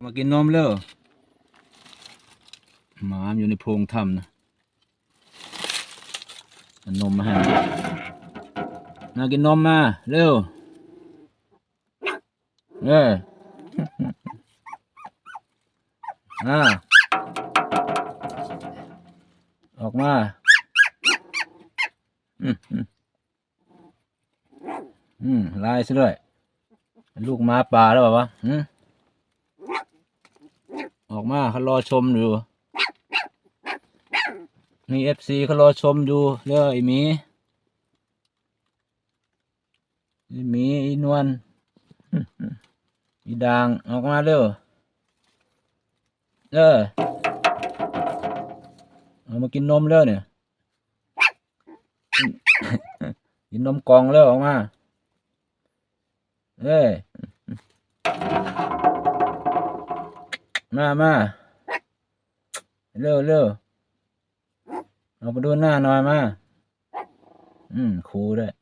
ມາກິນນົມເດີ. ໝາມັນຢູ່ໃນໂພງຖ້ຳນະ ເອົານົມມາໃຫ້. ມາກິນນົມມາເດີ. ເອີ ອາ ອອກມາ. ອືມ ອືມ ອືມ ຫຼາຍຊະດ້ວຍ. ລູກໝາປ່າແລ້ວຫວາ? ຫື ອອກມາ ເຂົາລໍຊົມຢູ່. ມີເອັຟຊີເຂົາລໍຊົມຢູ່ເດີ ອີ່ໝີ. ອີ່ໝີ ອີ່ນວນ ອີ່ດ່າງ ອອກມາເດີ. ເອີ ອອກມາກິນນົມເດີນີ້. ກິນນົມກ່ອງເດີ ອອກມາ. ເອີ ມາ ມາ ເລັວ ເລັວ. ອອກມາດູໜ້າໜ່ອຍມາ. ອືມ ຂູ່ດ້ວຍ.